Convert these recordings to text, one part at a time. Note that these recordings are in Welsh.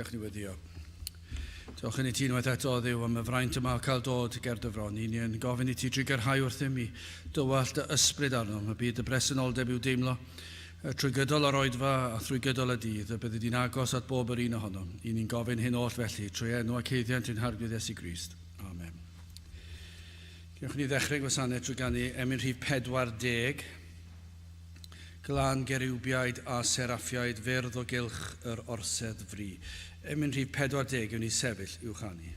Dewch ni weddio. Diolch yn i ti unwaith eto, Dduw, am y fraint yma o cael dod ger dy fron. I ni yn gofyn i ti drugarhau wrthym i dywallt dy ysbryd arnom, y byd dy bresenoldeb i'w deimlo trwy gydol yr oedfa a thrwy gydol y dydd, y byddi di'n agos at bob yr un ohonom. I ni'n gofyn hyn oll felly, trwy enw ac haeddiant ein Harglwydd Iesu Grist. Amen. Gewch ni ddechrau gwasanaeth trwy ganu emyn rhif 40. Glân geriwbiaid a seraffiaid fyrdd o gylch yr orsedd fri. Emyn rhif 40 yw ni sefyll i'w chanu.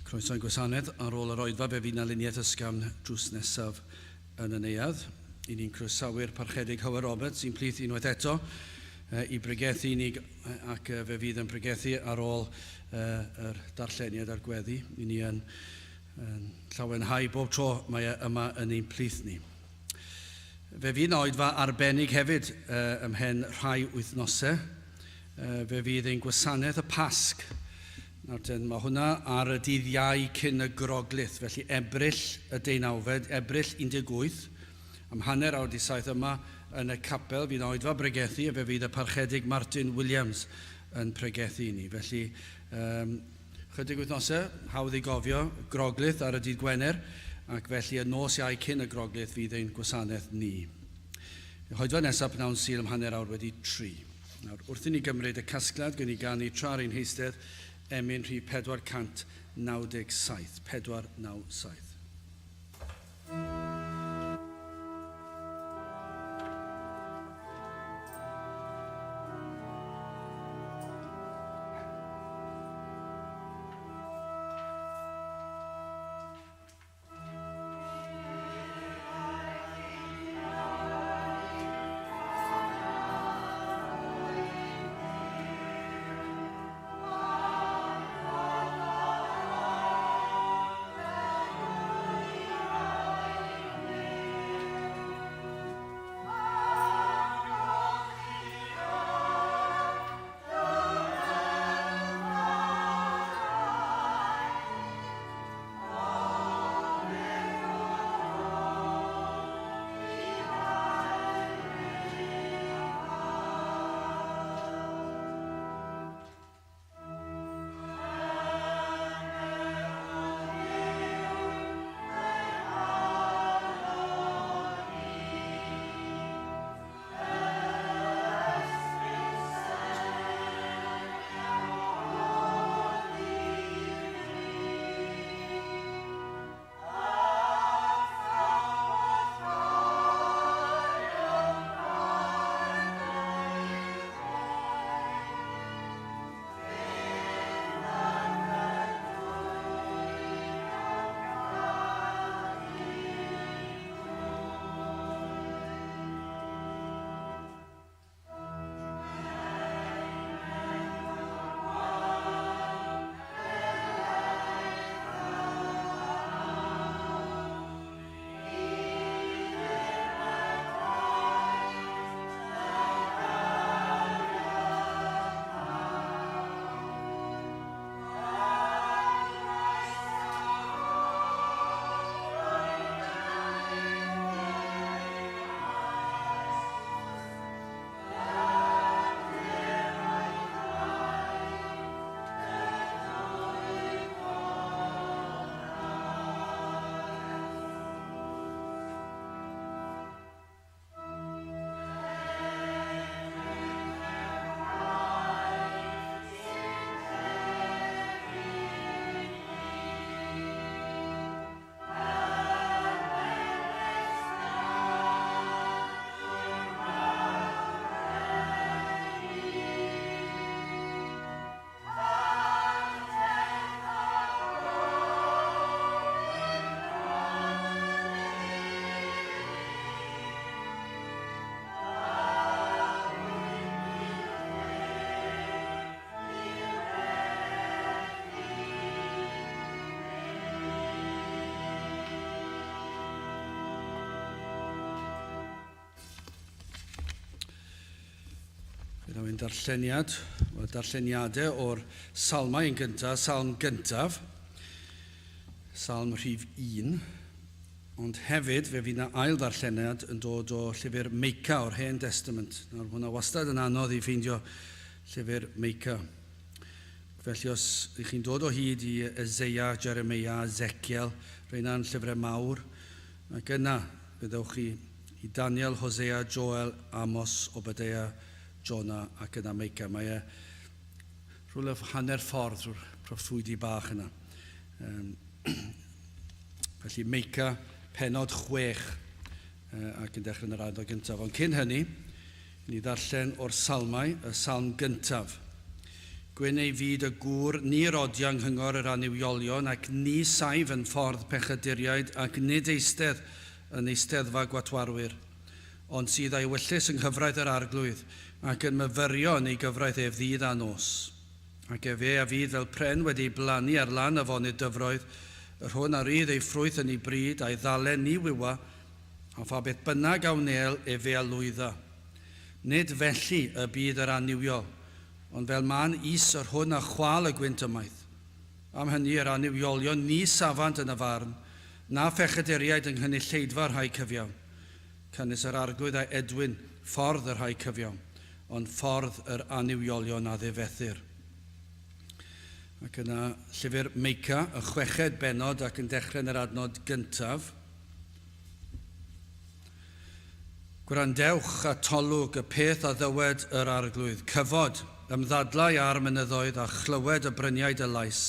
Croeso i'n gwasanaeth. Ar ôl yr oedfa fe fydd 'na luniaeth ysgafn drws nesaf yn y neuadd. I ni'n croesawu'r Parchedig Hywel Roberts i'n plith unwaith eto i bregethu i ni ac fe fydd yn pregethu ar ôl yr darlleniad a'r gweddi. I ni yn, yn llawenhau bob tro mae e yma yn ein plith ni. Fe fydd 'na oedfa arbennig hefyd ymhen rhai wythnosau. Fe fydd ein gwasanaeth y Pasg. Nawr ten, mae hwnna ar y dydd Iau cyn y Groglith, felly Ebrill y deunawfed, Ebrill 18, am hanner awr 'di saith yma yn y capel, fydd 'na oedfa bregethu a fe fydd y Parchedig Martin Williams yn pregethu i ni. Felly, um, chydig wythnosau, hawdd i gofio, Groglith ar y dydd Gwener, ac felly y nos Iau cyn y Groglith fydd ein gwasanaeth ni. Hoedfa nesaf pnawn Sul am hanner awr wedi tri. Nawr, wrth i ni gymryd y casgliad, gwn i ganu tra ar ein heistedd, emyn rhif 497, 497. Bydd ein darlleniad, wel, darlleniadau o'r salmau yn gyntaf, salm gyntaf, salm rhif 1, ond hefyd fe fydd yna ail ddarlleniad yn dod o llyfr Meica o'r Hen Testament. Nawr, hwnna wastad yn anodd i ffeindio llyfr Meica. Felly os ych chi'n dod o hyd i Eseia, Jeremeia, Ezekiel, rheina'n llyfrau mawr, ac yna fe ddewch chi i Daniel, Hosea, Joel, Amos, Obadeia, Jona ac yna Meica. Mae e rhywle hanner ffordd drwy'r proffwydi bach yna. Um, felly Meica, penod 6, ac yn dechrau yn yr adnod gyntaf. Ond cyn hynny, ni ddarllen o'r salmau, y salm gyntaf. Gwyn ei fyd y gŵr ni rodia yng nghyngor yr annuwiolion, ac ni saif yn ffordd pechaduriaid, ac nid eistedd yn eisteddfa gwatwarwyr, ond sydd a'i wyllys yng nghyfraith yr Arglwydd, ac yn myfyrio yn ei gyfraith ef ddydd a nos. Ac efe a fydd fel pren wedi ei blannu ar lan afonydd dyfroedd, yr hwn a rydd ei ffrwyth yn ei bryd, a'i ddalen ni wywa, a pha beth bynnag a wnêl efe a lwydda. Nid felly y bydd yr annuwiol, ond fel man is yr hwn a chwâl y gwynt ymaith. Am hynny yr annuwiolion ni safant yn y farn, na phechaduriaid yng nghynulleidfa rhai cyfiawn. Canys yr Arglwydd a edwyn ffordd y rhai cyfiawn, ond ffordd yr annuwiolion a ddifethir. Ac yna llyfr Meica, y chweched bennod ac yn dechrau yn yr adnod gyntaf. Gwrandewch atolwg y peth a ddywed yr Arglwydd, Cyfod, ymddadlau â'r mynyddoedd, a chlywed y bryniau dy lais.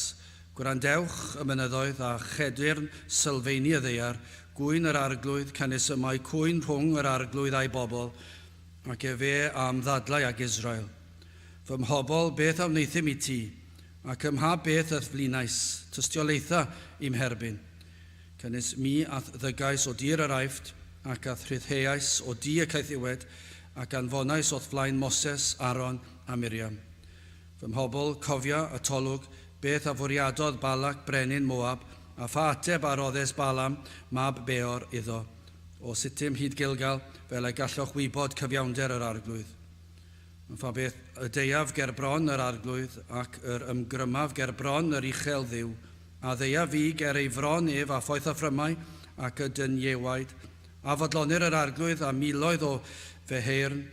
Gwrandewch, y mynyddoedd, a chedyrn sylfeini y ddaear, gŵyn yr Arglwydd, canys y mae cwyn rhwng yr Arglwydd a'i bobl, ac efe a ymddadlau ag Israel. Fy mhobl, beth a wneuthum i ti? Ac ym mha beth y'th flinais? Tystiolaetha i'm herbyn. Canys mi a'th ddygais o dir yr Aifft, ac a'th rhyddheais o du y caethiwed, ac anfonais o'th flaen Moses, Aaron, a Miriam. Fy mhobl, cofia, atolwg, beth a fwriadodd Balac brenin Moab, a pha ateb a roddes Balaam, mab Beor, iddo, o Sittim hyd Gilgal, fel y galloch wybod cyfiawnder yr Arglwydd. Yn pha beth y deuaf ger bron yr Arglwydd, ac yr ymgrymaf ger bron yr Uchel Dduw, a ddeuaf fi ger ei fron ef â phoethoffrymau ac y dyn ieuaid, a fodlonir yr Arglwydd â miloedd o feheyrn,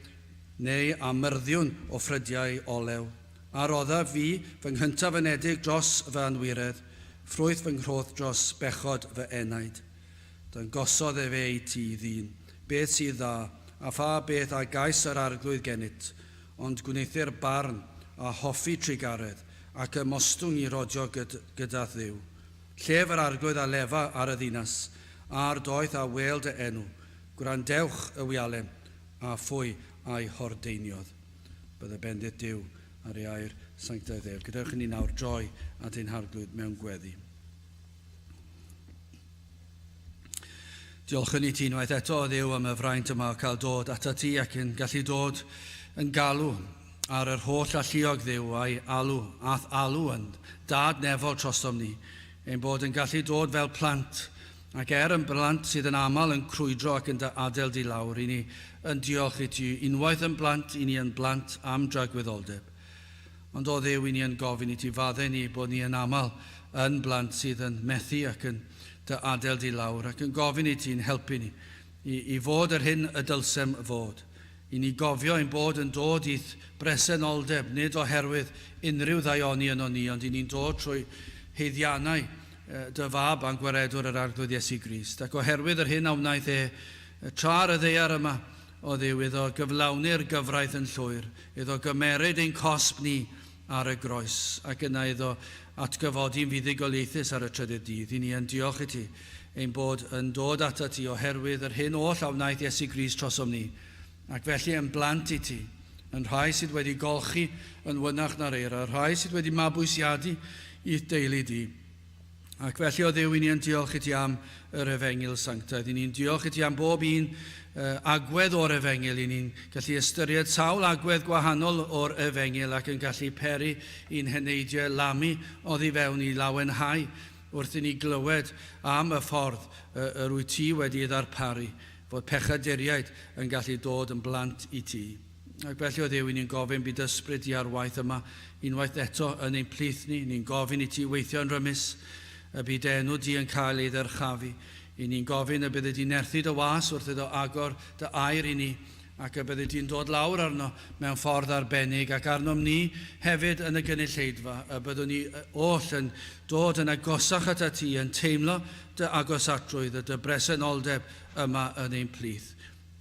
neu â myrddiwn o ffrydiau olew. A roddaf fi fy nghyntaf-anedig dros fy anwiredd, ffrwyth fy nghroth dros bechod fy enaid. Dangosodd efe i ti, ddyn, beth sydd dda, a pha beth a gais yr Arglwydd gennyt, ond gwneuthur barn, a hoffi trugaredd, ac ymostwng i rodio gyda'th Dduw. Llef yr Arglwydd a lefa ar y ddinas, a'r doeth a wêl dy enw, gwrandewch y wialen, a phwy a'i hordeiniodd. Bydde bendith Duw ar ei air sanctaidd ef. Gadewch i ni nawr droi at ein Harglwydd mewn gweddi. Diolchwn i ti unwaith eto, o Dduw, am y fraint yma o cael dod atat ti ac yn gallu dod yn galw ar yr holl alluog Dduw a'i alw, a'th alw yn dad nefol trostom ni, ein bod yn gallu dod fel plant, ac er yn blant sydd yn aml yn crwydro ac yn dy adael di lawr, i ni yn diolch i ti unwaith yn blant, i ni yn blant am dragwyddoldeb. Ond o Dduw, i ni yn gofyn i ti faddau ni bod ni yn aml yn blant sydd yn methu ac yn dy adael di lawr, ac yn gofyn i ti'n helpu ni i, i fod yr hyn y dylsem fod. I ni gofio ein bod yn dod i'th bresenoldeb, nid oherwydd unrhyw ddaioni yno ni, ond i ni'n dod trwy haeddiannau dy fab a'n gwaredwr yr Arglwydd Iesu Grist, ac oherwydd yr hyn a wnaeth e tra ar y ddaear yma, O Dduw, iddo gyflawni'r gyfraith yn llwyr, iddo gymeryd ein cosb ni ar y groes, ac yna iddo atgyfodi'n fuddugoliaethus ar y trydydd dydd. I ni yn diolch i ti ein bod yn dod atat ti oherwydd yr hyn oll a wnaeth Iesu Grist trosom ni, ac felly yn blant i ti, yn rhai sydd wedi golchi yn wynach na'r eira, rhai sydd wedi mabwysiadu i'th deulu di. Ac felly, o Dduw, i ni yn diolch i ti am yr Efengyl Sanctaidd. I ni'n diolch i ti am bob un agwedd o'r Efengyl. I ni'n gallu ystyried sawl agwedd gwahanol o'r Efengyl ac yn gallu peri i'n heneidiau lamu oddi fewn i lawenhau wrth i ni glywed am y ffordd yr wyt ti wedi ei ddarparu, fod pechaduriaid yn gallu dod yn blant i ti. Ac felly o Dduw, i ni'n gofyn bydd ysbryd di ar waith yma unwaith eto yn ein plith ni. Ni'n gofyn i ti weithio yn rymus, y bydd enw di yn cael ei ddyrchafu. I ni'n gofyn y byddi di'n nerthu dy was wrth iddo agor dy air i ni, ac y byddi di'n dod lawr arno mewn ffordd arbennig, ac arnom ni hefyd yn y gynulleidfa, y byddwn ni oll yn dod yn agosach atat ti, yn teimlo dy agosatrwydd a dy bresenoldeb yma yn ein plith.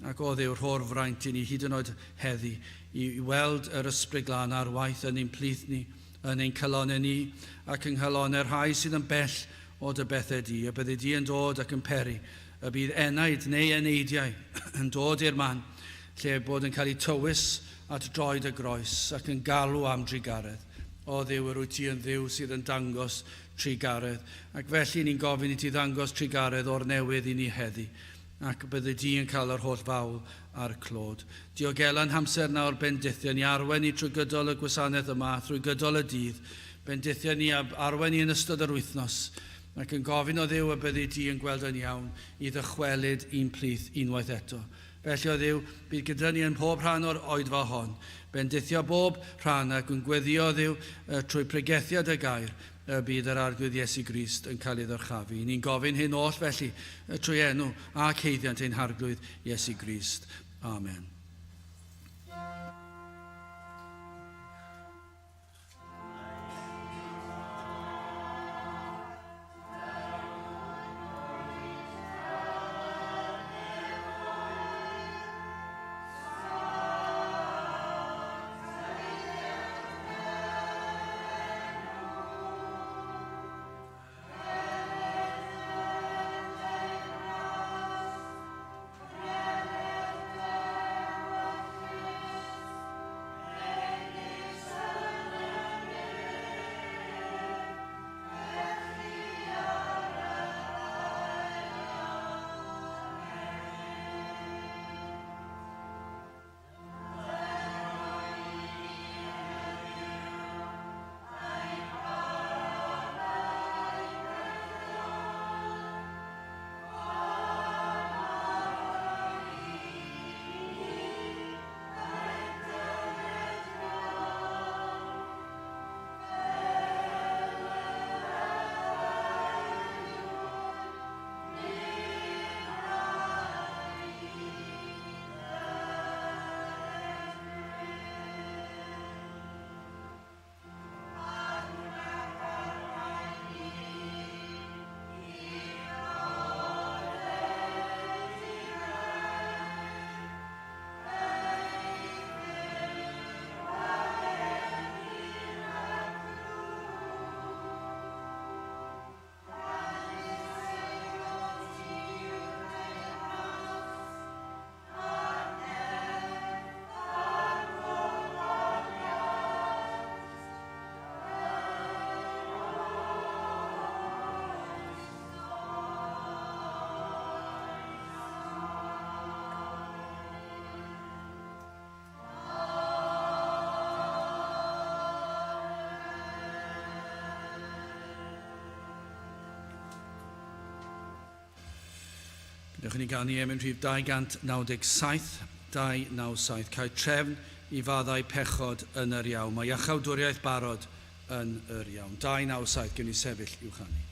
Ac o Dduw, rho'r fraint i ni hyd yn oed heddi i weld yr Ysbryd Glân ar waith yn ein plith ni, yn ein calonnau ni, ac yng nghalonnau'r rhai sydd yn bell o dy bethau di, y byddi di yn dod ac yn peri y bydd enaid neu eneidiau yn dod i'r man lle bod yn cael eu tywys at droed y groes ac yn galw am drugaredd. O Dduw, yr wyt ti yn Dduw sydd yn dangos trugaredd, ac felly ni'n gofyn i ti ddangos trugaredd o'r newydd i ni heddi, ac byddi di yn cael yr holl fawl a'r clod. Diogela'n hamser nawr, bendithia ni, arwain ni trwy gydol y gwasanaeth yma, trwy gydol y dydd. Bendithia ni a arwain ni yn ystod yr wythnos, ac yn gofyn o Dduw y byddi di yn gweld yn iawn i ddychwelyd i'n plith unwaith eto. Felly, o Dduw, bydd gyda ni yn mhob rhan o'r oedfa hon. Bendithia bob rhan ac yn gweddio, o Dduw, trwy pregethiad y gair, y bydd yr Arglwydd Iesu Grist yn cael ei ddyrchafu. Ni'n gofyn hyn oll felly trwy enw ac haeddiant ein Harglwydd Iesu Grist. Amen. Gwnewch i ni ganu emyn rhif 297, 297, cael trefn i faddau pechod yn yr iawn. Mae iachawdwriaeth barod yn yr iawn. 297, gewn ni sefyll i'w chanu.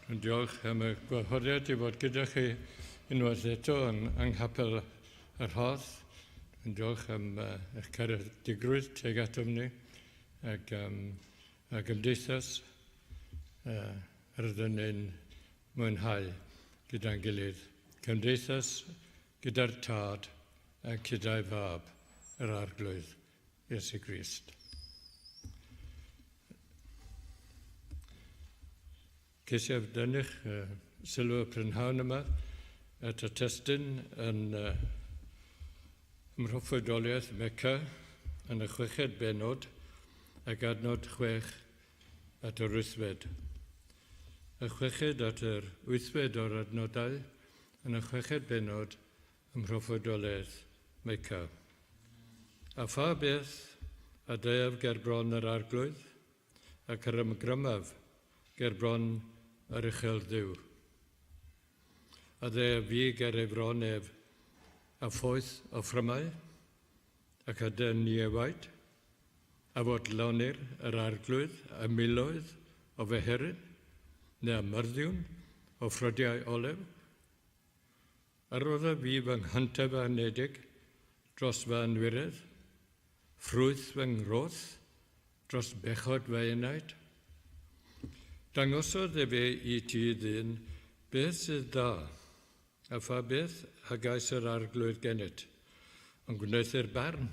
Dwi'n diolch am y gwahoddiad i fod gyda chi unwaith eto yn yng Nghapel y Rhath. Dwi'n diolch am eich caredigrwydd tuag atom ni ac am y gymdeithas rydyn ni'n mwynhau gyda'n gilydd. Cymdeithas gyda'r Tad a gyda'i Fab, yr Arglwydd Iesu Grist. Ceisiaf dynnu'ch sylw y prynhawn yma at y testun yn ym mhroffwydoliaeth Meca yn y chweched bennod ac adnod 6 at yr wythfed. Y chweched at yr wythfed o'r adnodau yn y chweched bennod ym mhroffwydoliaeth Micah. A pha beth a deuaf ger bron yr Arglwydd, ac yr ymgrymaf ger bron yr Uchel Dduw? A ddeuaf fi ger ei fron ef a phoeth offrymau, ac a dân ieuaid, a fodlonir yr Arglwydd â miloedd o feheryn, neu â myrddiwn o ffrydiau olew? A roddaf fi fy nghyntaf anedig dros fy anwiredd, ffrwyth fy nghroth dros bechod fy enaid? Dangosodd efe i ti, ddyn, beth sydd dda, a pha beth a gais yr Arglwydd gennyt, ond gwneuthur barn,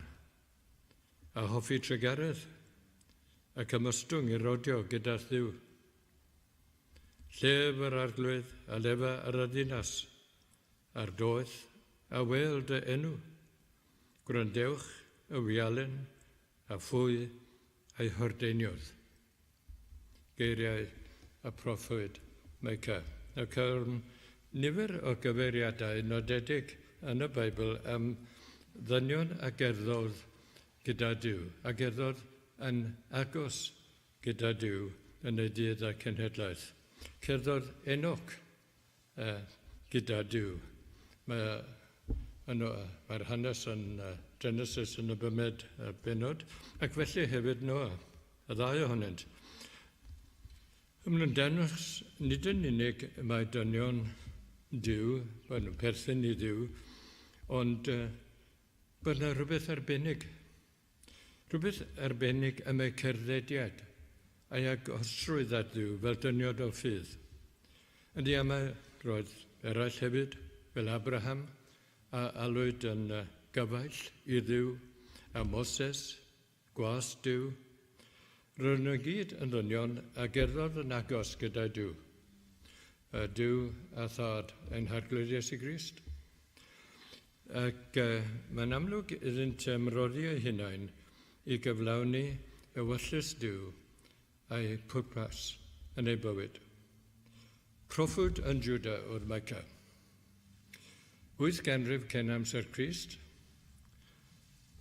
a hoffi trugaredd, ac ymostwng i rodio gyda'th Dduw. Llef yr Arglwydd a lefa ar y ddinas, a'r doeth a wêl dy enw. Gwrandewch y wialen a phwy a'i hordeiniodd. Geiriau y proffwyd Micah. Nawr cawn nifer o gyfeiriadau nodedig yn y Beibl am ddynion a gerddodd gyda Duw, a gerddodd yn agos gyda Duw yn ei dydd a cenhedlaeth. Cerddodd Enoch gyda Duw. Mae, yno, mae'r hanes yn Genesis yn y bymed bennod, ac felly hefyd Noah, y ddau ohonynt. Maen nhw'n dangos nid yn unig mae dynion Duw, maen nhw'n perthyn i Dduw, ond bod yna rhywbeth arbennig. Rhywbeth arbennig am eu cerddediad a'i agosrwydd at Dduw fel dynion o ffydd. Yn ddiamau, roedd eraill hefyd, fel Abraham, a alwyd yn gyfaill i Dduw, a Moses, gwas Duw. Roedden nhw i gyd yn ddynion a gerddodd yn agos gyda Duw, y Duw a Thad ein Harglwydd Iesu Grist. Ac mae'n amlwg iddynt ymroddi eu hunain i gyflawni ewyllys Duw a'i pwrpas yn eu bywyd. Proffwyd yn Juda oedd Micah. 8 ganrif cyn amser Crist,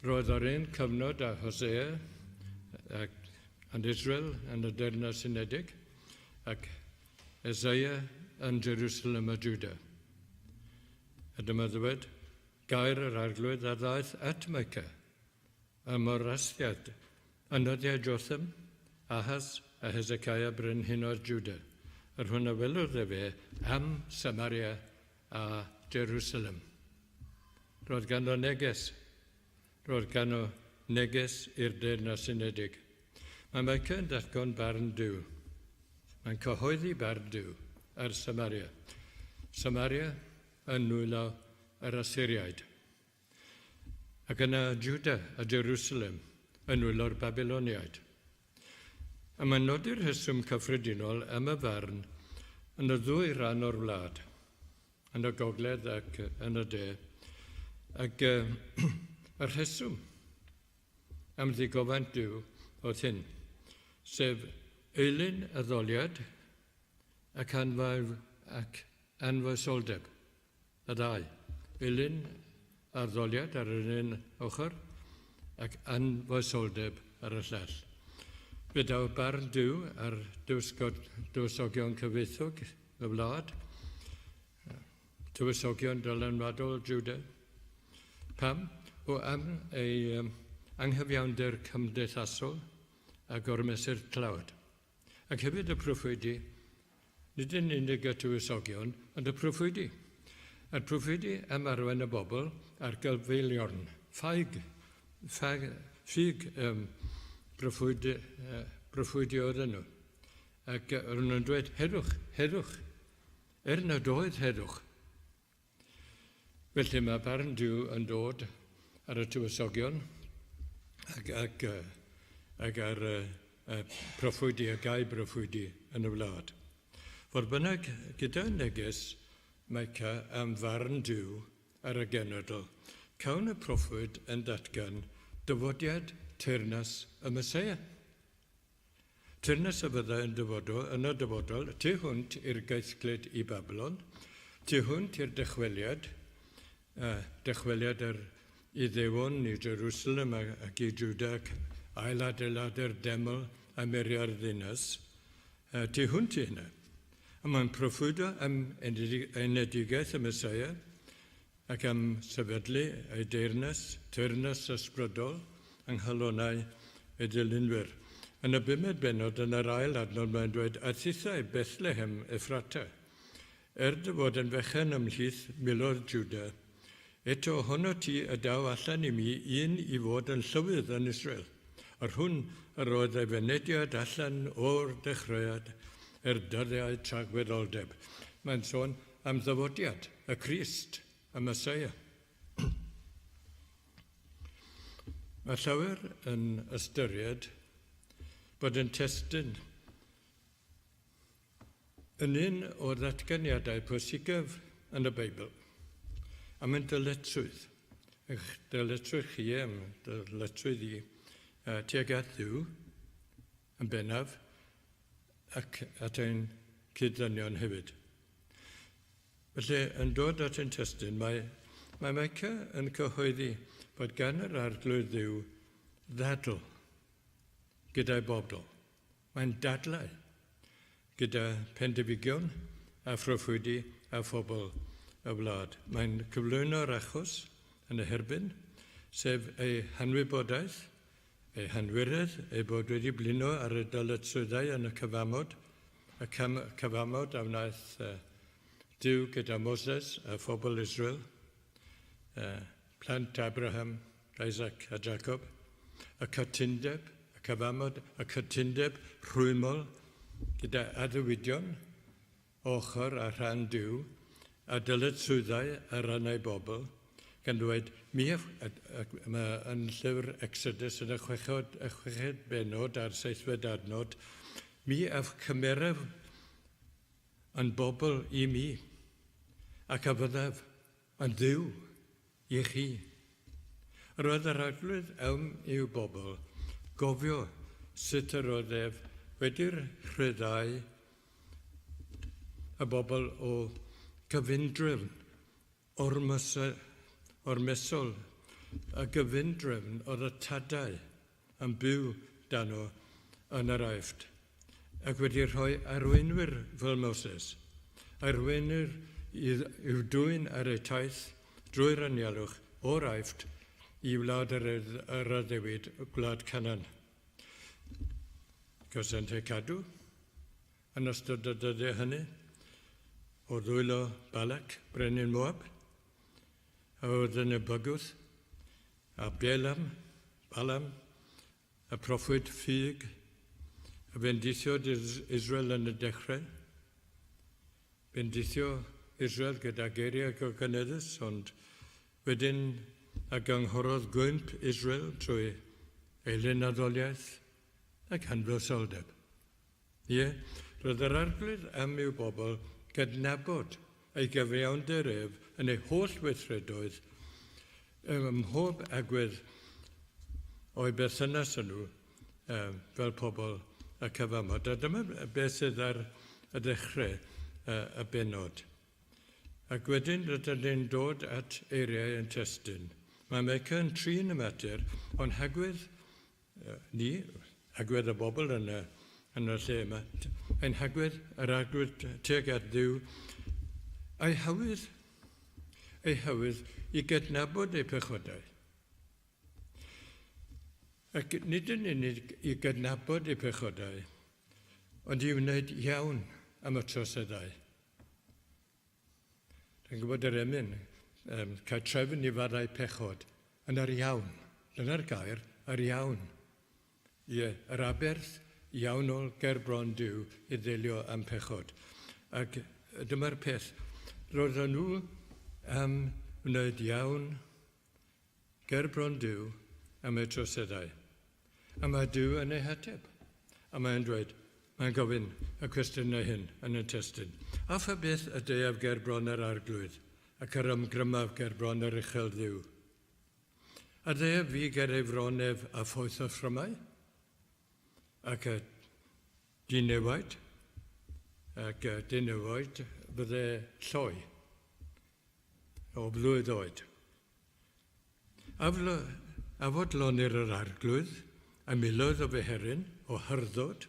roedd o'r un cyfnod â Hosea ac yn Israel yn y Deyrnas Unedig ac Isaiah yn Jerusalem a Juda. A dyma ddywed gair yr Arglwydd a ddaeth at Micah ym Morasiad yn nyddiau Jotham, Ahaz a Hezekiah brenhinoedd Juda, yr hwn a welodd efe am Samaria a Jerusalem. Roedd ganddo neges. Roedd ganddo neges i'r Deyrnas Unedig. Mae Micah yn datgan barn Duw. Mae'n cyhoeddi barn Duw ar Samaria. Samaria yn nwylo yr Assyriaid. Ac yna Juda a Jerusalem yn nwylo'r Babyloniaid. A mae'n nodi'r rheswm cyffredinol am y farn yn y ddwy ran o'r wlad, yn y gogledd ac yn y de. Ac y rheswm am ddigofaint Duw oedd hyn, sef eilun addoliad ac, anfaif, ac anfoesoldeb, y ddau. Eilun addoliad ar yr un ochr ac anfoesoldeb ar y llall. Fe daw barn Duw ar dywysogion cyfoethog y wlad, tywysogion dylanwadol Juda. Pam? O am ei anghyfiawnder cymdeithasol a gormesur tlawd. Ac hefyd y proffwydi. Nid yn unig y tywysogion, ond y proffwydi. A'r proffwydi am arwain y bobl ar gyfeiliorn, ffaig, ffag, ffug um, proffwydi, uh, proffwydi oedden nhw. Ac roedden nhw'n dweud, heddwch, heddwch, er nad oedd heddwch. Felly mae barn Duw yn dod ar y tywysogion ac, ac, ac ar y, y proffwydi a gau broffwydi yn y wlad. Fodd bynnag, gyda neges Micah am farn Duw ar y genedl, cawn y proffwyd yn datgan dyfodiad teyrnas y Meseia. Teyrnas a fyddai yn dyfodol, yn y dyfodol, tu hwnt i'r gaethglud i Babilon, tu hwnt i'r dychweliad, uh, dychweliad yr Iddewon i Jerusalem ac i Juda ac ailadeiladu'r deml a muriau'r ddinas, uh, tu hwnt i hynna. A mae'n proffwydo am enedigaeth y Mesoea ac am sefydlu ei deyrnas, teyrnas ysbrydol, yng nghalonnau ei dilynwyr. Yn y bumed bennod, yn yr ail adnod, mae'n dweud, A thithau, Bethlehem Ephrata, er dy fod yn fechan ymhlith miloedd Juda, eto ohono ti y daw allan i mi un i fod yn llywydd yn Israel, yr hwn yr oedd ei fynediad allan o'r dechreuad er dyddiau tragwyddoldeb. Mae'n sôn am ddyfodiad y Crist, y Meseia. Mae llawer yn ystyried bod yn testun yn un o'r ddatganiadau pwysicaf yn y Beibl am ein dyletswydd, eich dyletswydd chi am dyletswydd i tuag at Dduw yn bennaf ac at ein cyd-ddynion hefyd. Felly, yn dod at ein testun, mae, mae Micah yn cyhoeddi bod gan yr Arglwydd Dduw ddadl gyda'i bobl. Mae'n dadlau gyda pendefigion a phroffwydi a phobl y wlad. Mae'n cyflwyno'r achos yn y herbyn, sef ei hanwybodaeth, ei hanwiredd, ei bod wedi blino ar y dyletswyddau yn y cyfamod, y cyfamod a wnaeth Duw gyda Moses a phobl Israel, plant Abraham, Isaac a Jacob, y cytundeb, y cyfamod, y cytundeb rhwymol gyda addewidion ochr a rhan Duw a dyletswyddau ar ran ei bobl, gan ddweud, mi a, mae yn llyfr Exodus yn y chweched, y chweched benod a'r seithfed adnod, mi a cymeraf yn bobl i mi, ac a fyddaf yn Dduw i chi. Yr oedd yr Arglwydd am i'w bobl gofio sut yr oedd ef wedi'r rhyddhau y bobl o gyfundrefn ormesol, y gyfundrefn oedd y tadau yn byw dano yn yr Aifft, ac wedi rhoi arweinwyr fel Moses, arweinwyr i'w dwyn ar eu taith drwy'r anialwch o'r Aifft i wlad yr addewid, gwlad Canaan. Cawsant eu cadw yn ystod y dyddiau hynny o ddwylo Balak, brenin Moab, a oedd yn y bygwth, a Balaam, Balaam, y proffwyd ffug, a bendithiodd Israel yn y dechrau. Bendithio Israel gyda geiriau gogyneddus, ond wedyn a gynghorodd gwymp Israel trwy ei lenaddoliaeth ac anfoesoldeb. Ie, roedd yr Arglwydd am i'w bobl gydnabod ei gyfiawnder ef yn ei holl weithredoedd, ym mhob agwedd o'i berthynas â nhw fel pobl y cyfamod. A dyma beth sydd ar y ddechrau y bennod. Ac wedyn rydyn ni'n dod at eiriau yn testun. Mae Micah yn trin y mater o'n hagwedd Ni, agwedd y bobl yn y, yn y lle yma, ein hagwedd, yr agwedd tuag at Dduw, ei hawydd, ei hawydd i gydnabod ei pechodau. Ac nid yn unig i gydnabod ei pechodau, ond i wneud iawn. am y troseddau. Dwi'n gwybod yr emyn, um, cael trefn i faddau pechod, yn yr iawn. Dyna'r gair, yr iawn. Ie, yr aberth iawnol ger bron Duw i ddelio am pechod. Ac dyma'r peth, roedden nhw am wneud iawn ger bron Duw am eu troseddau. A mae Duw yn ei hateb. A mae'n dweud, mae'n gofyn y cwestiynau hyn yn y testun. A pha beth y deuaf ger bron yr Arglwydd, ac yr ymgrymaf ger bron yr Uchel Dduw? A deuaf fi ger ei fron ef a phoeth y ffrymau, ac y dinewaid, ac y dinewaid fydde lloi o flwydd oed. A fodlonir yr Arglwydd a miloedd o feheryn, o hyrddod,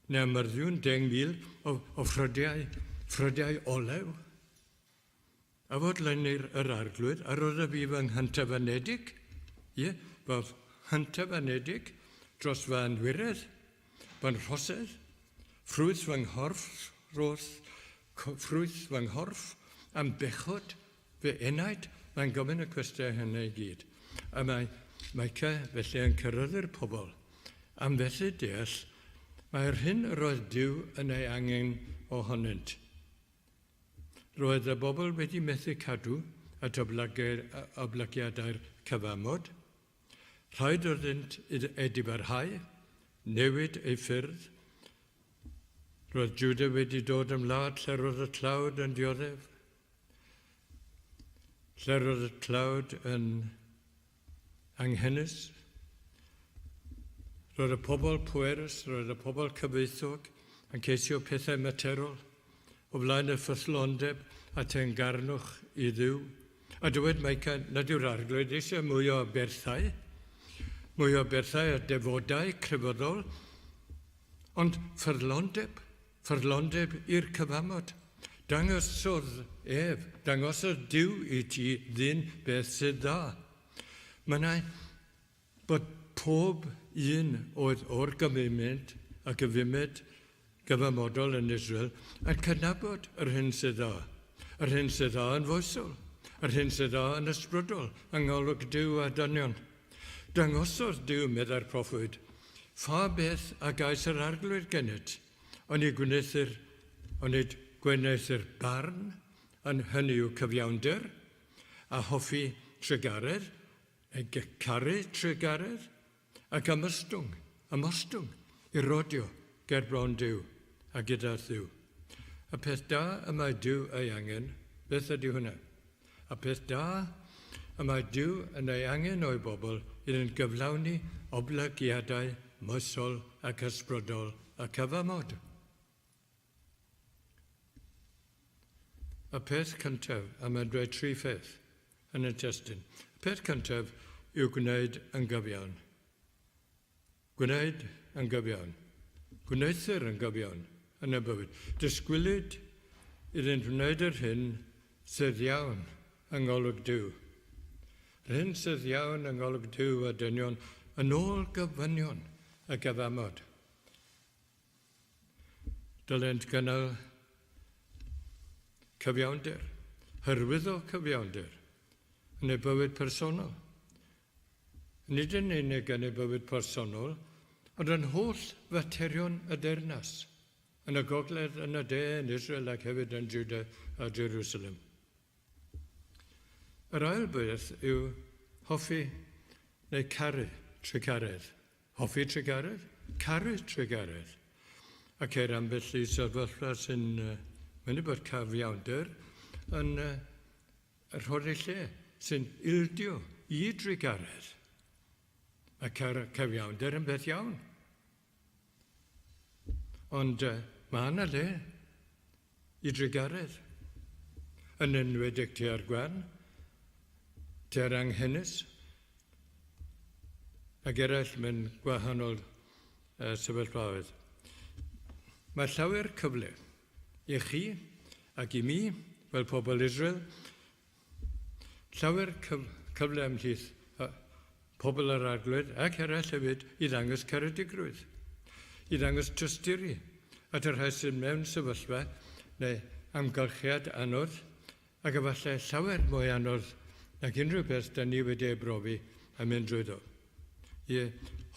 neu a myrddiwn 10,000 o, o ffrydiau, ffrydiau olew? A fodlonir yr Arglwydd a roddodd fi fy nghyntaf anedig, ie, fy nghyntaf anedig dros fy anwiredd, fy nhrosedd, ffrwyth fy nghorff, rhoth, ffrwyth fy nghorff, am bechod Fy enaid, mae'n gofyn y cwestiynau hynny i gyd. A mae Micah felly yn ceryddu'r pobl. Am felly deall, mae'r hyn yr oedd Duw yn ei angen ohonynt. Roedd y bobl wedi methu cadw at oblygiadau'r cyfamod. Rhaid oeddynt edifarhau, newid eu ffyrdd. Roedd Judah wedi dod yn wlad lle roedd y tlawd yn dioddef. Lle roedd y tlawd yn anghenus, roedd y pobl pwerus, roedd y pobl cyfoethog yn ceisio pethau materol o flaen y ffyddlondeb a teyrngarwch i Dduw. A dywed Micah nad yw'r Arglwydd eisiau mwy o aberthau, mwy o aberthau a defodau crefyddol, ond ffyddlondeb. Ffyddlondeb i'r cyfamod. Dangosodd ef, dangosodd Duw i ti ddyn beth sydd dda. Mynnai bod pob un oedd o'r gymuned a gyfumed gyfamodol yn Israel yn cydnabod yr hyn sydd dda, yr hyn sydd dda yn foesol, yr hyn sydd dda yn ysbrydol yng ngolwg Duw a dynion. Dangosodd Duw, meddai'r proffwyd, pha beth a gais yr Arglwydd gennyt, onid gwneuthur, onid gwneuthur barn, yn hynny yw cyfiawnder, a hoffi trugaredd, neu caru trugaredd, ac ymostwng, ymostwng i rodio ger bron Duw a gyda Dduw. Y peth da y mae Duw ei angen, beth ydy hwnna? Y peth da y mae Duw yn ei angen o'i bobl iddynt gyflawni oblygiadau moesol ac ysbrydol y cyfamod. Y peth cyntaf, a mae'n dweud tri pheth yn y testun. Y peth cyntaf yw gwneud yn gyfiawn. Gwneud yn gyfiawn. Gwneuthur yn gyfiawn yn y bywyd. Disgwylid iddynt wneud yr hyn sydd iawn yng ngolwg Duw. Yr hyn sydd iawn yng ngolwg Duw a dynion yn ôl gofynion y gyfamod. Dylent gynnal cyfiawnder, hyrwyddo cyfiawnder yn eu bywyd personol. Nid yn unig yn ei bywyd personol, ond yn holl faterion y deyrnas, yn y gogledd, yn y de, yn Israel ac hefyd yn Juda a Jerusalem. Yr ail beth yw hoffi neu caru trugaredd. Hoffi trugaredd? Caru trugaredd. Ac ceir ambell i sefyllfa sy'n mynnu bod cyfiawnder yn Y rhodri lle sy'n ildio i drugaredd. Mae cyfiawnder yn beth iawn. Ond mae yna le i drugaredd. Yn enwedig tua'r gwan, tua'r anghenus, ac eraill mewn gwahanol sefyllfaoedd. Mae llawer cyfle I chi ac i mi, fel pobl Israel, llawer cyfle ymhlith pobl yr Arglwydd ac eraill hefyd i ddangos caredigrwydd, i ddangos tosturi. at y rhai sydd mewn sefyllfa neu amgylchiad anodd, ac efallai llawer mwy anodd nag unrhyw beth da ni wedi ei brofi a mynd drwyddo. Ie,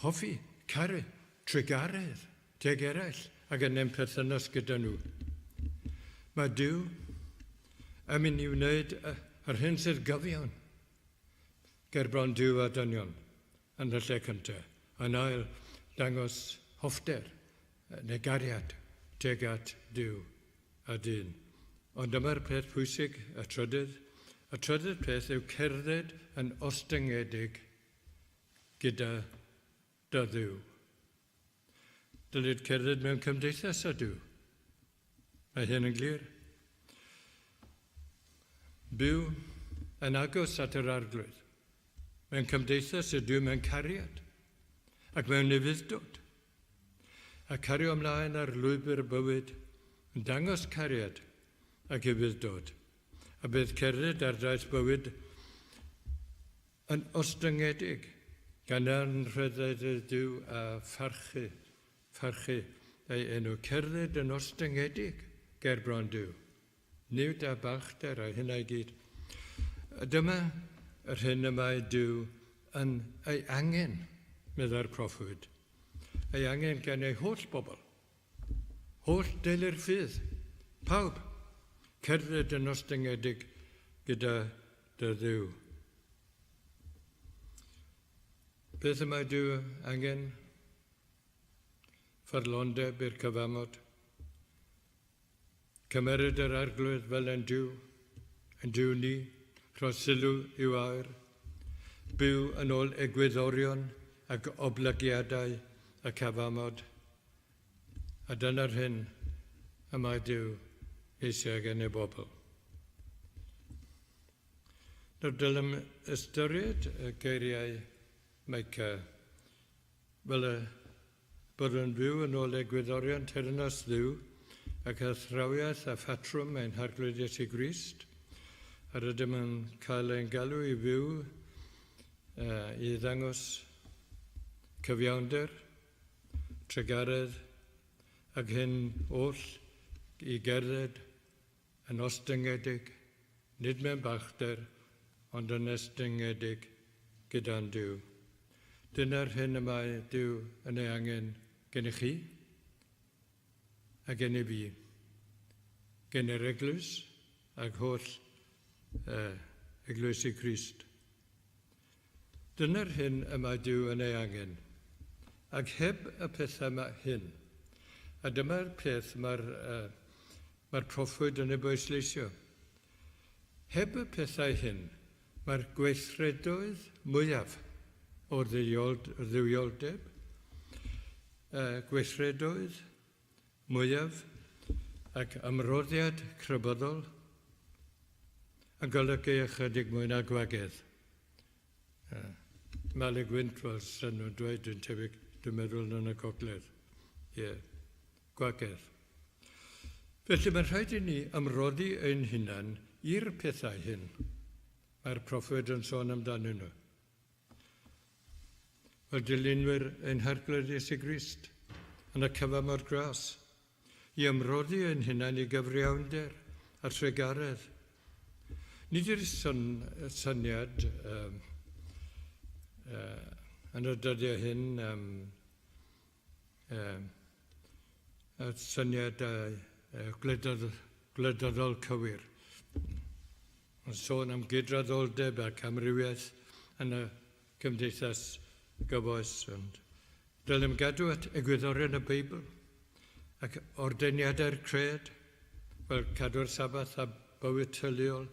hoffi, caru, trugaredd tuag eraill ac yn ein perthynas gyda nhw. Mae Duw yn mynd i wneud yr hyn sydd gyfiawn gerbron Duw a dynion yn y lle cyntaf. Yn ail, dangos hoffter neu gariad tuag at Duw a dyn. Ond dyma'r peth pwysig, y trydydd. Y trydydd peth yw cerdded yn ostyngedig gyda dy Dduw. Dylid cerdded mewn cymdeithas â Duw. Mae hyn yn glir. Byw yn agos at yr Arglwydd. Mewn cymdeithas â Duw mewn cariad ac mewn ufudd-dod. A cario ymlaen ar lwybr bywyd yn dangos cariad ac ufudd-dod. A bydd cerdded ar daith bywyd yn ostyngedig gan anrhydedd Duw a pharchu, pharchu ei enw. Cerdded yn ostyngedig ger bron Duw. Nid â balchder a hynna i gyd. Dyma yr hyn y mae Duw yn ei angen, meddai'r proffwyd. Ei angen gan ei holl bobl. Holl deulu'r ffydd. Pawb. Cerdded yn ostyngedig gyda dy Dduw. Beth y mae Duw angen? Ffyddlondeb i'r cyfamod. Cymeryd yr Arglwydd fel ein Duw, ein Duw ni, rho sylw i'w air, byw yn ôl egwyddorion ac oblygiadau y cyfamod, a dyna'r hyn y mae Duw eisiau gen ei bobl. Nawr dylem ystyried y geiriau Micah fel y Byddwn yn byw yn ôl egwyddorion teyrnas Dduw ac athrawiaeth a phatrwm ein Harglwydd Iesu Grist, a rydym yn cael ein galw i fyw i ddangos cyfiawnder, trugaredd, ac hyn oll i gerdded yn ostyngedig, nid mewn balchder, ond yn estyngedig gyda'n Duw. Dyna'r hyn y mae Duw yn ei angen gennych chi, a gennyf fi, gen yr eglwys ac holl uh, eglwysi Crist. Dyna'r hyn y mae Duw yn ei angen. Ac heb y pethau yma hyn, a dyma'r peth mae'r uh, mae proffwyd yn ei bwysleisio, heb y pethau hyn, mae'r gweithredoedd mwyaf o dduwioldeb, uh, gweithredoedd mwyaf ac ymroddiad crefyddol yn golygu ychydig mwy na gwagedd. Malu gwynt fel sy'n nhw'n dweud, dwi'n tebyg, dwi'n meddwl yn y gogledd. Ie, yeah. Gwagedd. Felly mae'n rhaid i ni ymroddi ein hunan i'r pethau hyn. Mae'r proffwyd yn sôn amdanyn nhw. Fel dilynwyr ein Harglwydd Iesu Grist yn y cyfamod gras, i ymroddi ein hunain i gyfriawnder a thrugaredd. Nid yw'r syn, syniad um, uh, yn y dyddiau hyn um, um, y syniad uh, gwleidyddol, gwleidyddol cywir. Mae'n sôn am gydraddoldeb ac amrywiaeth yn y cymdeithas gyfoes, ond dylem gadw at egwyddorion y Beibl ac ordeiniadau'r cred, fel cadw'r Sabath a bywyd teuluol,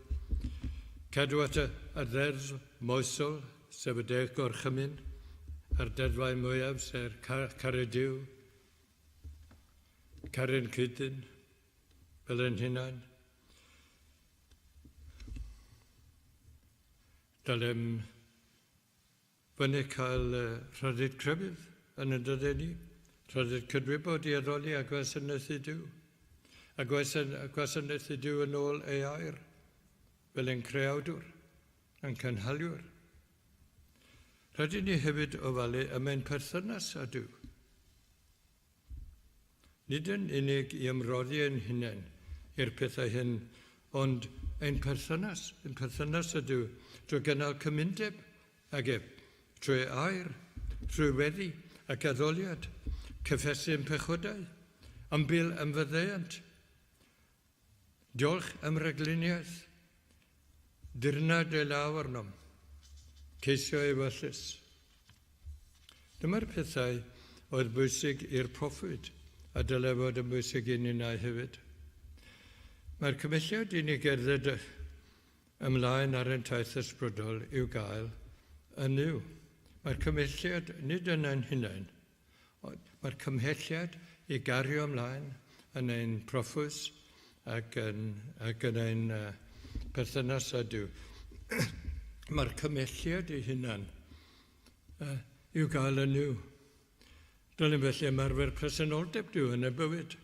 cadw at y, y ddeddf moesol, sef y deg gorchymyn, a'r deddfau mwyaf, sef car, caru Duw, caru'n cyd-dyn, fel ein hunain. Dylem fyny cael rhyddid crefydd yn y dyddiau ni, rhyddid cydwybod i addoli a gwasanaethu Duw, a gwasanaethu Duw yn ôl ei air, fel ein creawdwr, ein cynhaliwr. Rhaid i ni hefyd ofalu am ein perthynas â Duw. Nid yn unig i ymroddi ein hunain i'r pethau hyn, ond ein perthynas, ein perthynas â Duw, drwy gynnal cymundeb ag ef, trwy air, trwy weddi ac addoliad, cyffesu ein pechodau, ymbil am faddeuant, Diolch am ragluniaeth. Dirnad ei law arnom. Ceisio ei ewyllys. Dyma'r pethau oedd bwysig i'r proffwyd, a dylai fod yn bwysig i ninnau hefyd. Mae'r cymhelliad i ni gerdded ymlaen ar ein taith ysbrydol i'w gael yn Nuw. Mae'r cymhelliad nid yn ein hunain, Ond mae'r cymhelliad i gario ymlaen yn ein proffwys ac yn, ac yn ein uh, perthynas â Duw. Mae'r cymhelliad ei hunan uh, i'w gael yn Nuw. Dylem felly ymarfer presenoldeb Duw yn y bywyd.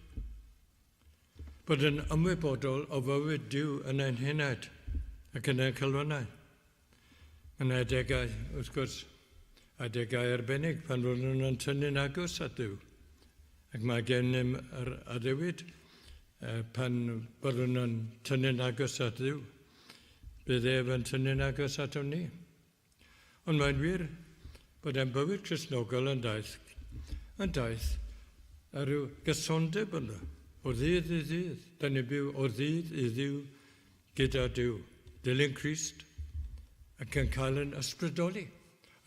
Bod yn ymwybodol o fywyd Duw yn ein henaid ac yn ein calonnau. Mae yna adegau, wrth gwrs, adegau arbennig pan fyddwn yn tynnu'n agos at Dduw. Ac mae gennym yr addewid pan byddwn yn tynnu'n agos at Dduw, bydd ef yn tynnu'n agos atom ni. Ond mae'n wir bod ein bywyd Cristnogol yn daith, yn daith a rhyw gysondeb ynddo, o ddydd i ddydd. Da ni'n byw o ddydd i ddyw gyda Duw, dilyn Crist, ac yn cael yn ysbrydoli,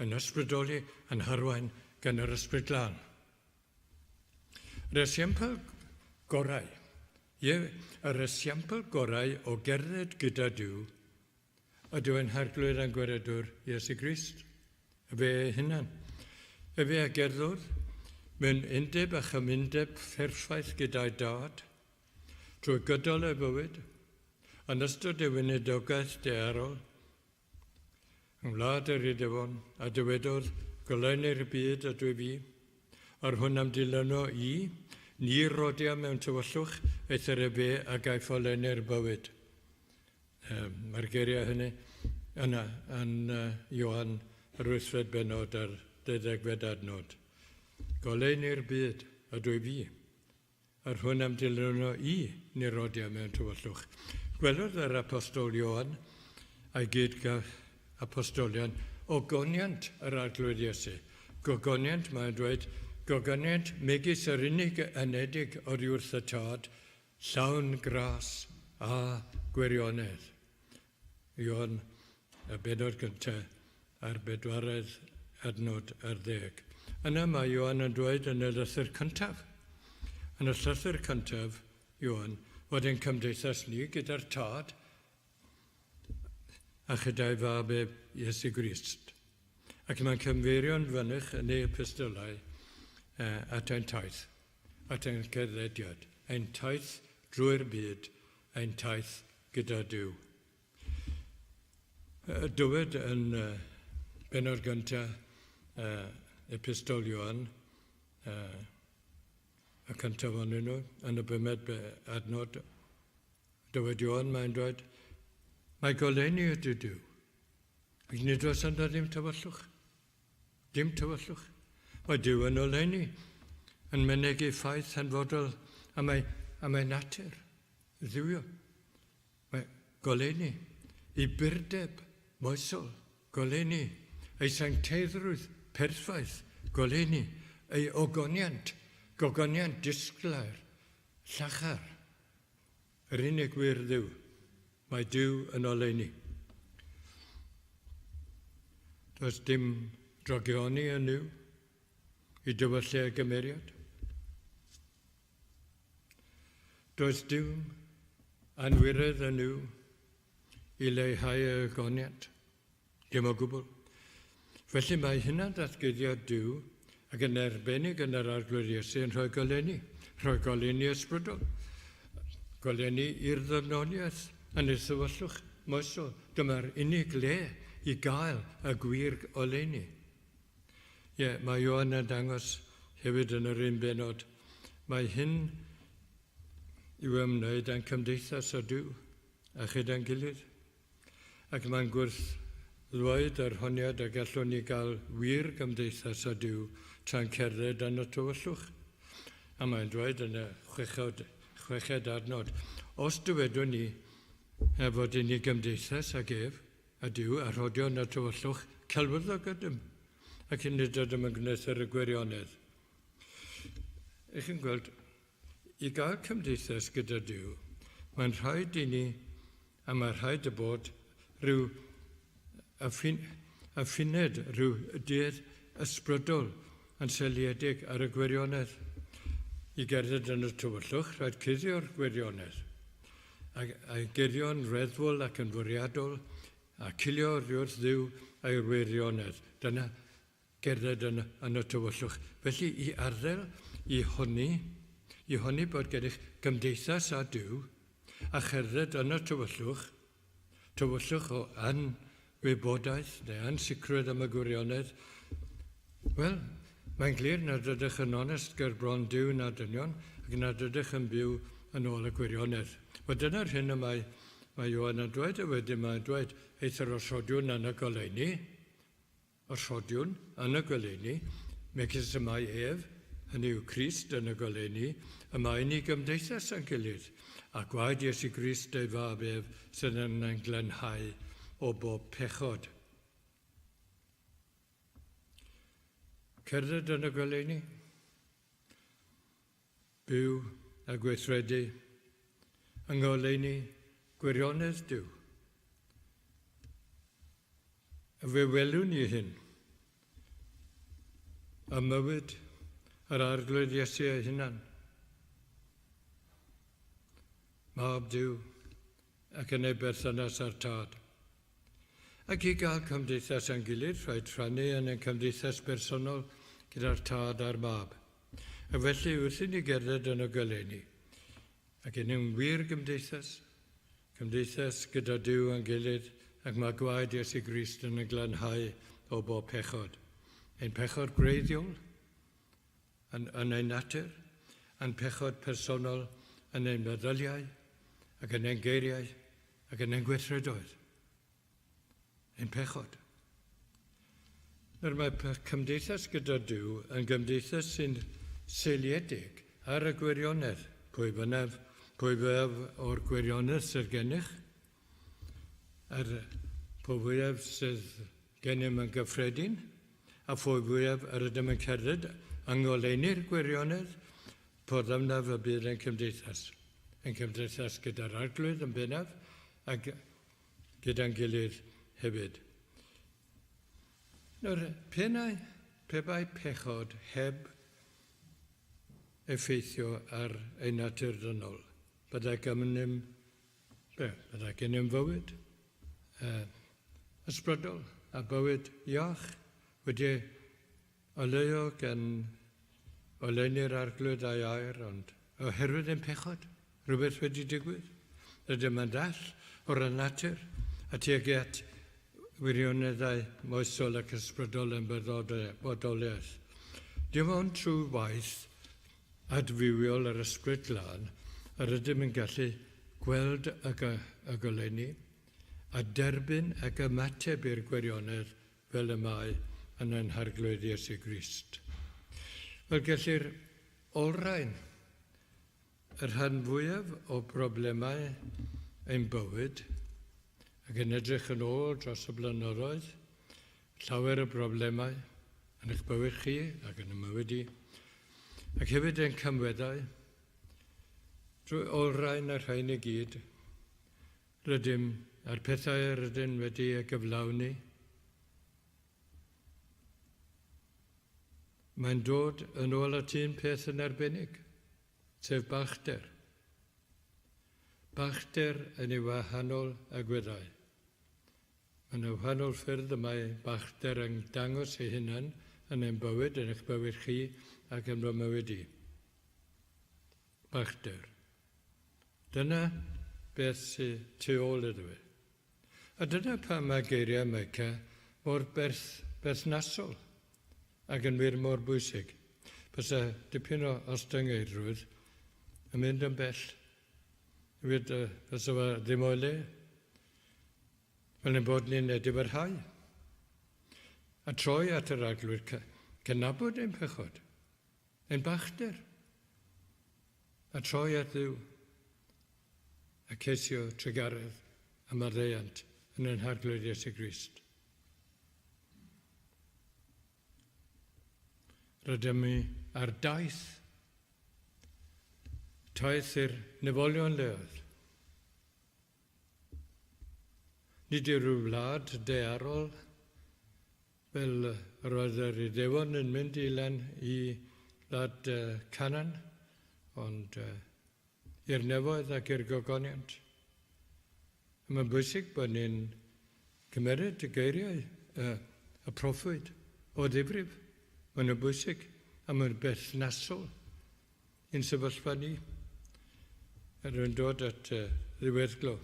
yn ysbrydoli, yn harwain gan yr Ysbryd Glân. Yr esiampl gorau, ie, yr esiampl gorau o gerdded gyda Duw Ydyw ein Harglwydd a'n Gwaredwr Iesu Grist, efe ei hunan. Efe a gerddodd mewn undeb a chymundeb pherffaith gyda'i Dad, trwy gydol ei fywyd, yn ystod ei weinidogaeth daearol, yng ngwlad yr Iddewon, a dywedodd, Goleuni'r byd ydw fi, a'r hwn a'm dilyno i, ni rodia mewn tywyllwch, eithr efe a gaiff oleuni'r bywyd. Mae'r geiriau hynny yna yn Ioan yr wythfed bennod a'r deuddegfed adnod. Goleuni'r byd ydw i fi, a'r hwn a'm dilyno i ni rodia mewn tywyllwch. Gwelodd yr apostol Ioan a'i gyd apostolion ogoniant yr Arglwydd Iesu. Gogoniant, mae'n dweud, gogoniant megis yr unig anedig oddi wrth y Tad, Llawn gras a gwirionedd. Ioan, y bennod gyntaf a'r bedwaredd adnod ar ddeg. Yna mae Ioan yn dweud yn y lythyr cyntaf, yn y llythyr cyntaf, Ioan, fod ein cymdeithas ni gyda'r Tad a chyda'i fab ef, Iesu Grist. Ac mae'n cyfeirio'n fynych yn ei epistylau at ein taith. at ein cerddediad, ein taith drwy'r byd, ein taith gyda Duw. Dywed yn bennod gyntaf Epistol Ioan, y cyntaf ohonyn nhw, yn y bumed adnod, dywed Ioan, mae'n dweud, mae goleuni ydy Duw, ac nid oes ynddo ddim tywyllwch. Dim tywyllwch. Mae Duw yn oleuni, yn mynegi ffaith hanfodol am ei, am ei natur dduwiol. Mae goleuni i burdeb moesol, goleuni ei sancteiddrwydd perffaith, goleuni ei ogoniant, gogoniant disglair, llachar. Yr unig wir Dduw. Mae Duw yn oleuni. Does dim drogioni yn Nuw i dywyllu ei gymeriad. Does dim anwiredd yn Nuw i leihau ei ogoniant. Dim o gwbl. Felly mae hynna'n ddatguddiad Duw, ac yn arbennig yn yr Arglwydd Iesu yn rhoi goleuni, rhoi goleuni ysbrydol, goleuni i'r ddynoliaeth yn ei thywyllwch moesol. Dyma'r unig le i gael y gwir oleuni. Ie, mae Ioan yn dangos hefyd yn yr un benod, mae hyn i'w ymwneud â'n cymdeithas â Duw a chyda'n gilydd. Ac mae'n gwrth-ddweud yr honiad y gallwn ni gael wir gymdeithas â Duw tra'n cerdded yn y tywyllwch. A mae'n dweud yn y chweched, chweched adnod, os dywedwn ni fod i ni gymdeithas ag ef, a Duw, a rhodion y tywyllwch, celwyddog ydym, ac nid ydym yn gwneuthur y gwirionedd. Ych chi'n gweld, i gael cymdeithas gyda Duw, mae'n rhaid i ni, a mae rhaid y bod, rhyw affined, rhyw duedd ysbrydol yn seiliedig ar y gwirionedd. I gerdded yn y tywyllwch, rhaid cuddio'r gwirionedd. A'i guddio'n reddfol ac yn fwriadol, a cilio oddi wrth Dduw a'i wirionedd. Dyna gerdded yn, yn y tywyllwch. Felly, i arddel, i honni, i honni bod gennych gymdeithas â Duw, a cherdded yn y tywyllwch, tywyllwch o anwybodaeth neu ansicrwydd am y gwirionedd, wel, mae'n glir nad ydych yn onest ger bron Duw na dynion ac nad ydych yn byw yn ôl y gwirionedd. Wel, dyna'r hyn y mae, mae Ioan yn dweud, a wedyn mae'n dweud, eithr os rhodiwn yn y goleuni, os rhodiwn yn y goleuni, megis y mae ef, hynny yw Crist yn y goleuni, y mae ni gymdeithas â'n gilydd, a gwaed Iesu Grist ei fab ef sydd yn ein glanhau o bob pechod. Cerdded yn y goleuni, byw a gweithredu yng ngoleuni gwirionedd Duw. A fe welwn ni hyn ym mywyd yr Arglwydd Iesu ei hunan. Mab Duw ac yn ei berthynas â'r Tad. Ac i gael cymdeithas â'n gilydd, rhaid rhannu yn ein cymdeithas bersonol gyda'r Tad a'r Mab. A felly, wrth i ni gerdded yn y goleuni, ac yn ein wir gymdeithas, cymdeithas gyda Duw a'n gilydd, ac mae gwaed Iesu Grist yn ein glanhau o bob pechod. Ein pechod gwreiddiol yn, yn ein natur, a'n pechod personol yn ein meddyliau ac yn ein geiriau ac yn ein gweithredoedd. Ein pechod. Nawr mae cymdeithas gyda Duw yn gymdeithas sy'n seiliedig ar y gwirionedd. Pwy bynnag, pwy fwyaf o'r gwirionedd sydd gennych, a'r po fwyaf sydd gennym yn gyffredin, a phwy fwyaf yr ydym yn cerdded yng ngoleuni'r gwirionedd, po ddyfnaf y bydd ein cymdeithas. Ein cymdeithas gyda'r Arglwydd yn bennaf, ac gyda'n gilydd hefyd. Nawr, pe, na, pe bai pechod heb effeithio ar ei natur ddynol, byddai gennym, be, byddai gennym fywyd uh, ysbrydol a bywyd iach wedi oleuo gan oleuni'r Arglwydd a'i air, ond oherwydd ein pechod, rhywbeth wedi digwydd. Rydym yn dall o ran natur a tuag at wirioneddau moesol ac ysbrydol yn bodoliaeth. Dim ond trwy waith adfywiol yr Ysbryd Glân yr ydym yn gallu gweld y, y goleuni a derbyn ac ymateb i'r gwirionedd fel y mae yn ein Harglwydd Iesu Grist. Fel gellir olrhain y rhan fwyaf o broblemau ein bywyd, ac yn edrych yn ôl dros y blynyddoedd, llawer o broblemau yn eich bywyd chi ac yn y mywyd i, ac hefyd ein camweddau, drwy olrhain y rhain i gyd, Rydym, a'r pethau yr ydym wedi eu gyflawni, mae'n dod yn ôl at un peth yn arbennig, sef balchder. Balchder yn ei wahanol agweddau. Mae yna wahanol ffyrdd y mae balchder yn dangos ei hunan yn ein bywyd, yn eich bywyd chi ac yn fy mywyd i. Balchder. Dyna beth sydd tu ôl iddo fe. A dyna pam mae geiriau Micah mor berth, berthnasol ac yn wir mor bwysig. Bysa dipyn o ostyngeidrwydd yn mynd yn bell. Hefyd, fysa fe ddim o'i le. Fel ein bod ni'n edifarhau. A troi at yr Arglwydd, cydnabod ein pechod. Ein bachder. A troi at Dduw a ceisio trugaredd a maddeuant yn ein Harglwydd Iesu Grist. Rydym ni ar daith, taith i'r nefolion leoedd. Nid i ryw wlad daearol fel yr oedd yr Iddewon yn mynd i lan i wlad Canaan, ond i'r nefoedd ac i'r gogoniant. A mae'n bwysig bod ni'n cymeryd y geiriau y proffwyd o ddifrif. Maen nhw'n bwysig a mae'n berthnasol i'n sefyllfa ni. A rwy'n dod at ddiweddglo.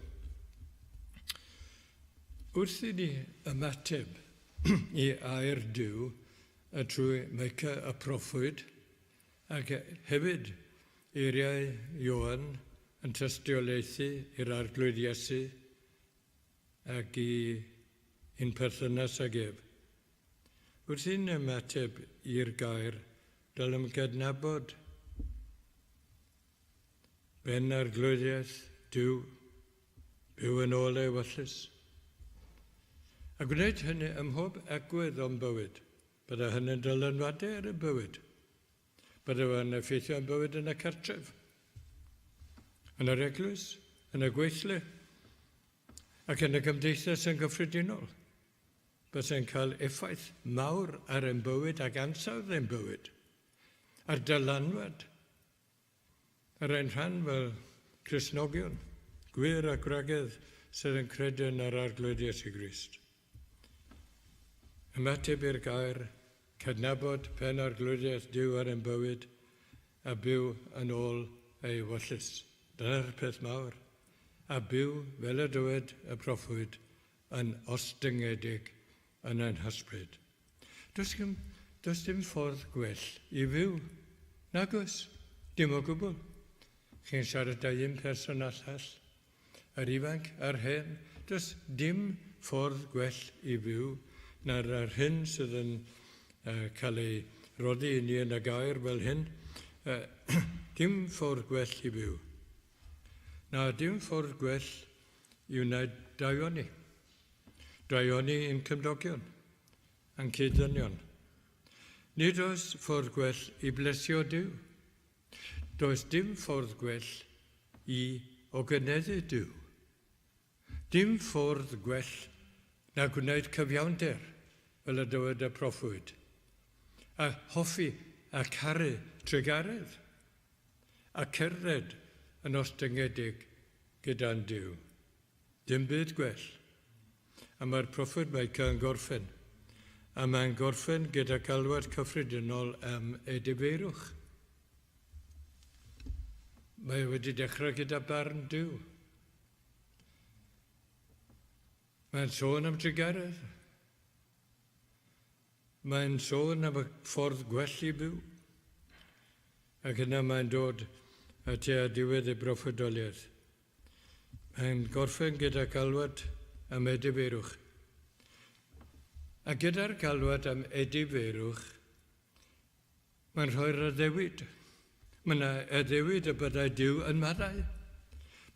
Wrth i ni ymateb i air Duw y trwy Micah y proffwyd, ac hefyd eiriau Ioan yn tystiolaethu i'r Arglwydd Iesu ac i ein perthynas ag ef. Wrth i'n ymateb i'r gair, dylem gydnabod ben arglwyddiaeth Duw, byw yn ôl ei ewyllys, a gwneud hynny ym mhob agwedd o'n bywyd. Byddai hynny'n dylanwadu ar y bywyd. Byddai yn effeithio ar bywyd yn y cartref, yn yr eglwys, yn y gweithle, ac yn y gymdeithas yn gyffredinol. Byddai'n cael effaith mawr ar ein bywyd ac ansawdd ein bywyd, a'r dylanwad ar ein rhan fel Cristnogion, gwŷr a gwragedd sydd yn credu yn yr Arglwydd Iesu Grist. Ymateb i'r gair, cydnabod pen arglwyddiaeth Duw ar ein bywyd a byw yn ôl ei ewyllys. Dyna'r peth mawr. A byw, fel y dywed y proffwyd, yn ostyngedig yn ein hysbryd. Does dim, does dim ffordd gwell i fyw. Nag oes, dim o gwbl. Chi'n siarad â un person a llall, yr ifanc a'r hen, does dim ffordd gwell i fyw na'r yr hyn sydd yn uh, cael ei roddi i ni yn y gair fel hyn. Uh, dim ffordd gwell i fyw. Na, dim ffordd gwell i wneud daioni. Daioni i'n cymdogion, a'n cyd-ddynion. Nid oes ffordd gwell i blesio Duw. Does dim ffordd gwell i ogyneddu Duw. Dim ffordd gwell na gwneud cyfiawnder, fel y dywed y proffwyd, a hoffi a caru trugaredd, a cerdded yn ostyngedig gyda'n Duw. Dim byd gwell. A mae'r proffwyd Micah yn gorffen. A mae'n gorffen gyda galwad cyffredinol am edifeirwch. Mae e wedi dechrau gyda barn Duw. Mae'n sôn am drugaredd. Mae'n sôn am y ffordd gwell i fyw. Ac yna mae'n dod at tua diwedd ei broffwydoliaeth. Mae'n gorffen gyda galwad am edifeirwch. A gyda'r galwad am edifeirwch, Mae'n rhoi'r addewid. Mae yna addewid y byddai Duw yn maddau.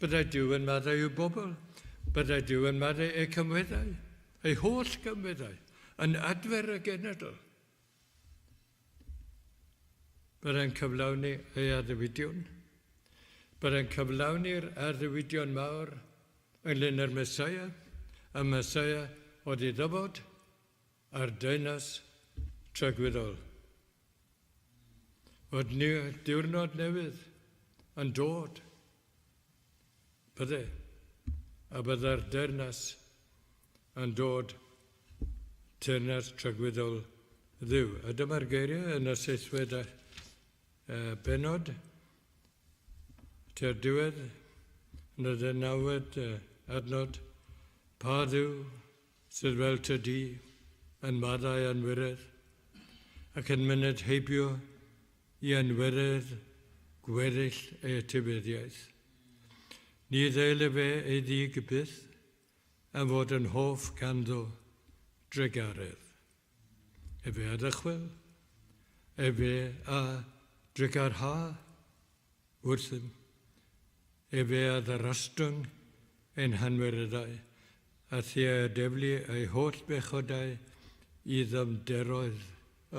Byddai Duw yn maddau i'w bobl. Byddai Duw yn maddau eu cymweddau, eu holl gymweddau, yn adfer y genedl. Byddai'n cyflawni ei addewidion. Byddai'n cyflawni'r addewidion mawr ynglyn â'r Mesoea, y Mesoea oedd i ddyfod, a'r deyrnas tragwyddol. Fod diwrnod newydd yn dod, bydde, a byddai'r deyrnas yn dod, teyrnas tragwyddol Dduw. A dyma'r geiriau yn y seithfed bennod, tua'r diwedd, yn y ddeunawfed adnod, pa Dduw Sydd fel tŷ du, yn maddau anwiredd, ac yn myned heibio i anwiredd gweddill ei etifeddiaeth. Ni ddeil efe ei ddig byth, am fod yn hoff ganddo drugaredd. Efe a ddychwel, efe a drugarha. wrthym. Efe a ddarostwng ein hanwireddau, a thi a deflu ei holl bechodau i ddyfnderoedd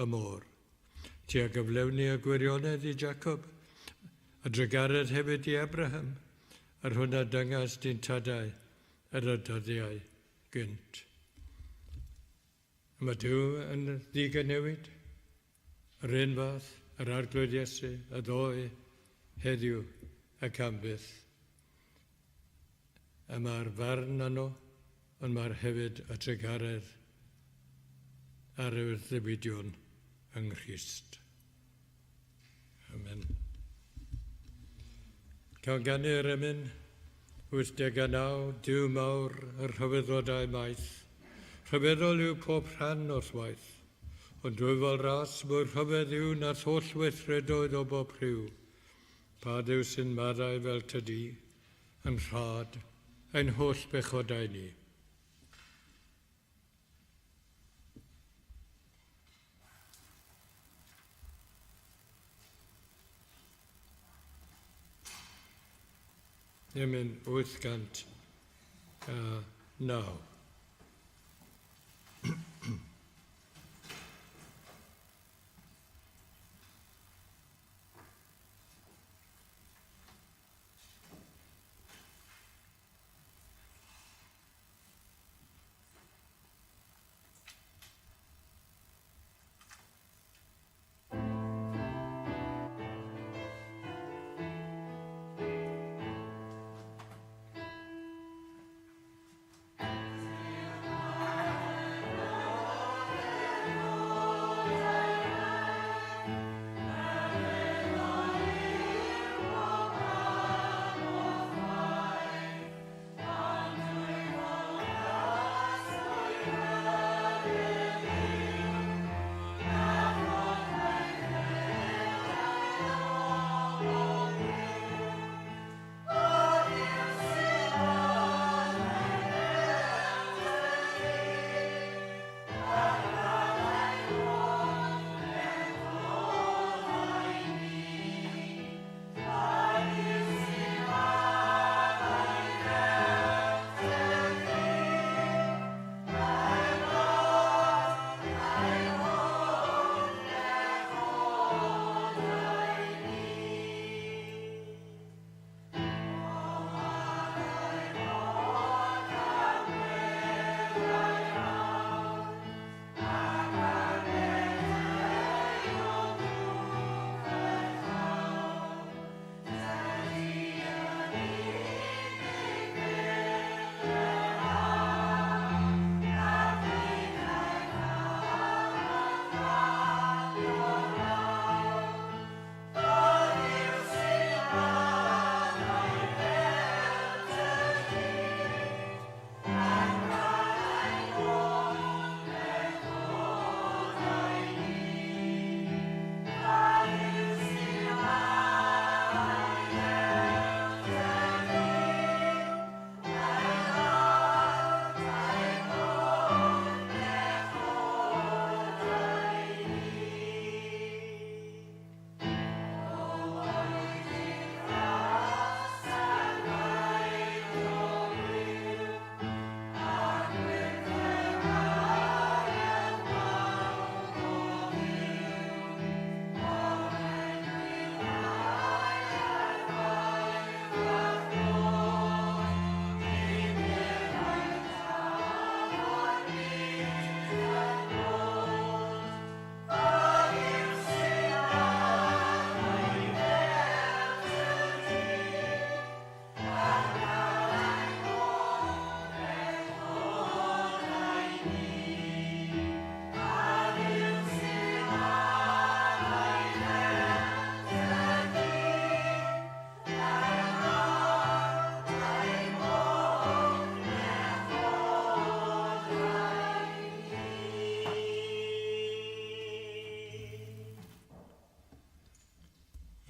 y môr. Ti a gyflewni y gwirionedd i Jacob, a drugaredd hefyd i Abraham, yr hwn a dyngas dyn tadau yr y dyddiau gynt. Mae Duw yn ddigynnewid, yr un fath, yr Arglwydd Iesu, y ddoe, heddiw ac am byth. Y mae'r farn yno, ond mae'r hefyd y trugaredd a'r urddiwidion yng Nghrist. Amen. Cawn ganu'r emyn 89, Duw mawr, y rhyfeddodau maith. Rhyfeddol yw pob rhan o'th waith, ond dwyfol ras mwy rhyfedd yw nath holl weithredoedd o bob rhyw. Pa Dduw sy'n maddau fel tydi, yn rhad, ein holl bechodau ni? Emyn 809.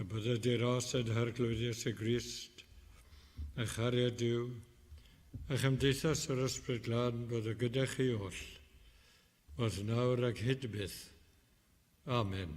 A bydde dy ras yn Harglwydd Iesu Grist, a chariad Duw, a chymdeithas yr Ysbryd Glân fod gyda chi oll, wrth nawr ac hyd byth. Amen.